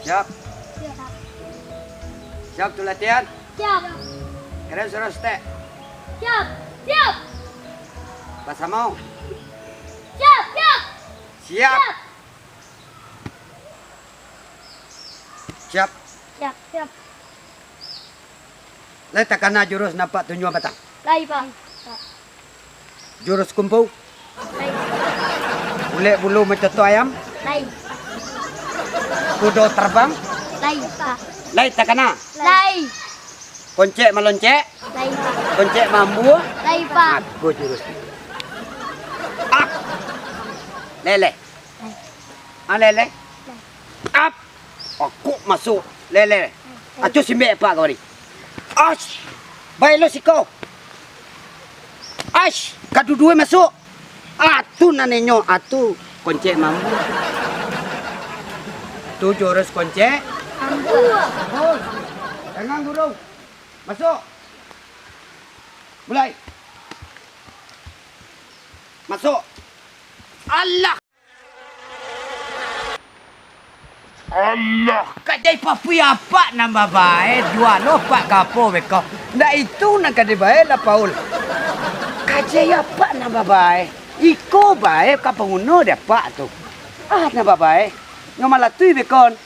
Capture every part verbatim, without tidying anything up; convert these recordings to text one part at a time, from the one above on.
Siap? Siap. Siap tu latihan? Siap. Kalian suruh step. Siap. Siap. Basamo. Siap. Siap. Siap. Siap. Siap. Siap. Lai takana jurus nampak tunjuang batang? Lai, Pak. Jurus kumpu? Lai. Ulek bulu mancoto ayam? Lai. Kudo tarbang? Lai, Pak. Lai takana? Lai. Koncek maloncek? Lai, Pak. Koncek maambuah? Lai, Pak. Apo jurus tu? Ap. Lele. Lai. Ah, lele. Lai. Ap. Akuk masuak. Lele. Aco simbek apak kau ni. Ash. Bae lo siko. Ash. Kadudue masuak. Ah, tu nan inyo. Ah, tu koncek mambu. Tu jurus koncek. Mambu. Oh. Tangan guru. Masuak. Mulai. Masuak. Alah. Alah. Kadai papui apak nan babae, jualo apak ka apo beko. Ndak itu nan kadai bae lah, Paul. Kadai apak nan babae. Iko bae ka panguno di apak tu. Ah, nan babae. Nyo malatui bekon.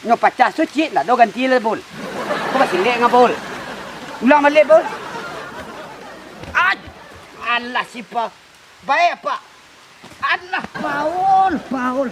Nyo pacah sucik, ndak ado ganti lai, Bul. Ko basilek nga, Bul. Ulang baliak, Bul. Ah, alah, sipa. Bae, apak. Alah, Paul, Paul.